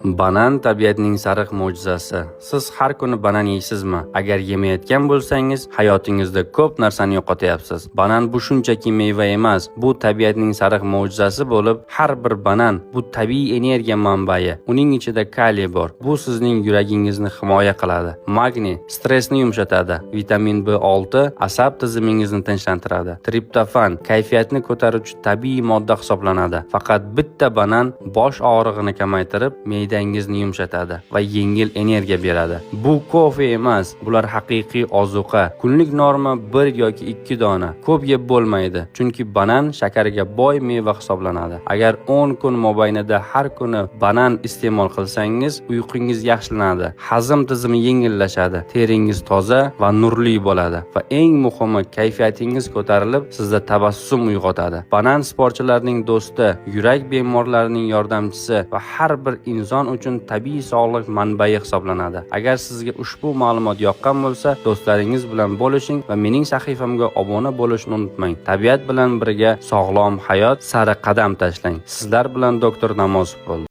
Banan tabiatning sariq mo'jizasi. Siz har kuni banan yeysizmi? Agar yemayotgan bo'lsangiz, hayotingizda ko'p narsani yo'qotyapsiz. Banan bu shunchaki meva emas, bu tabiatning sariq mo'jizasi bo'lib, har bir banan bu tabiiy energiya manbai. Uning ichida kaliy bor. Bu sizning yuragingizni himoya qiladi. Magniy stressni yumshatadi. Vitamin B6 asab tizimingizni tinchlantiradi. Triptofan kayfiyatni ko'taruvchi tabiiy modda hisoblanadi. Faqat bitta banan bosh og'rig'ini kamaytirib, me'dangizni yumshatadi va yengil energiya beradi. Bu kofe emas, bular haqiqiy ozuqa. Kunlik norma 1 yoki 2 dona. Ko'p yeb bo'lmaydi, chunki banan shakarga boy meva hisoblanadi. Agar 10 kun mobaynida har kuni banan iste'mol qilsangiz, uyqungiz yaxshilanadi, hazm tizimi yengillashadi, teringiz toza va nurli bo'ladi va eng muhimi, kayfiyatingiz ko'tarilib, sizda tabassum uyg'otadi. Banan sportchilarning do'sti, yurak bemorlarining yordamchisi va har bir inson uchun tabiiy sog'liq manbai hisoblanadi. Agar sizga ushbu ma'lumot yoqqan bo'lsa, do'stlaringiz bilan bo'lishing va mening sahifamga obuna bo'lishni unutmang. Tabiat bilan birga sog'lom hayot sari qadam tashlang. Sizlar bilan doktor Namozov bo'ldi.